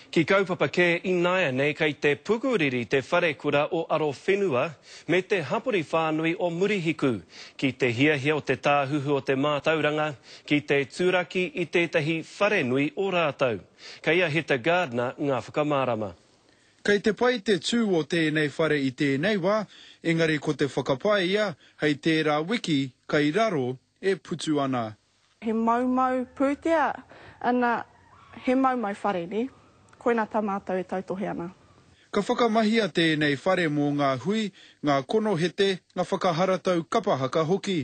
Ki kaupapa kē ināianei kei te pukuriri te wharekura o Arowhenua me te hapori whānui o Murihiku ki te hiahia o te Tāhuhu o te Mātauranga ki te turaki i tētahi wharenui o rātou. Kei a Heta Gardiner ngā whakamārama. Kei te pai te tū o tēnei whare i tēnei wā, engari ko te whakapae ia hei tērā wiki kei raro e putu ana. He moumou pūtea, ana, he moumou whare, nē? Koinā tā mātou e tautohe ana. Ka whakamahia tēnei whare mō ngā hui, ngā konohete, ngā whakaharatau kapa haka hoki.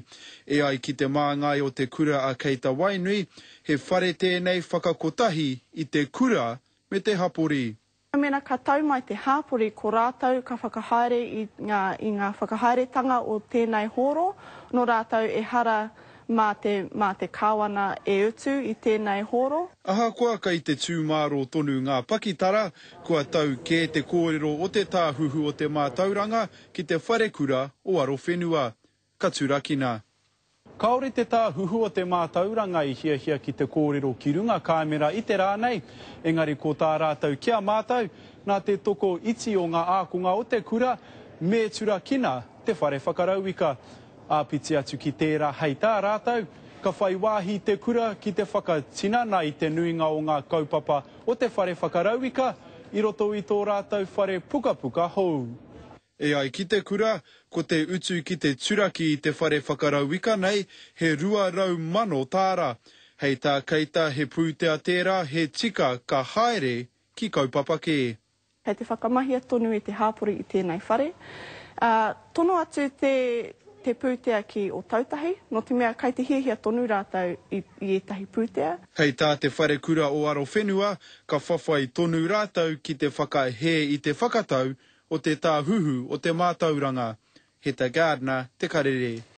E ai ki te māngai o te kura a Keita Wainui, he whare tēnei whakakotahi i te kura me te hapori. Mēnā ka tau mai te hāpori ko rātou ka whakahaere i ngā i ngā whakahaeretanga o tēnei hōro, nō rātou ehara mā te mā te kāwana e utu i tēnei hōro. Ahakoa kei te tū mārō tonu ngā pakitara, kua tau kē te kōrero o te Tāhuhu o te Mātauranga ki te wharekura o Arowhenua. Ka turakina. Kāore te Tāhuhu o te Mātauranga i hiahia ki te kōrero ki runga kāmera i te rā nei, engari ko tā rātou ki a mātou, nā te toko iti o ngā ākonga o te kura, me turakina te whare whakarauika. Āpiti atu ki tērā hei tā rātou, ka whai wāhi te kura ki te whakatinana i te nuinga o ngā kaupapa o te whare whakarauika i roto i tō rātou whare pukapuka hou. E ai ki te kura, ko te utu ki te turaki i te whare whakarauika nei he 200,000 tāra. Hei tā Keita he pūtea tērā he tika ka haere ki kaupapa kē. Kei te whakamahia tonu e te hāpori i tēnei whare. Ā, tono atu te te pūtea ki Ōtautahi, nō te mea kei te hiahia tonu rātou i i ētahi pūtea. Hei tā te wharekura o Arowhenua, ka whawhai tonu rātou ki te whakahē i te whakatau o te Tāhuhu o te Mātauranga. Heta Gardiner, Te Karere.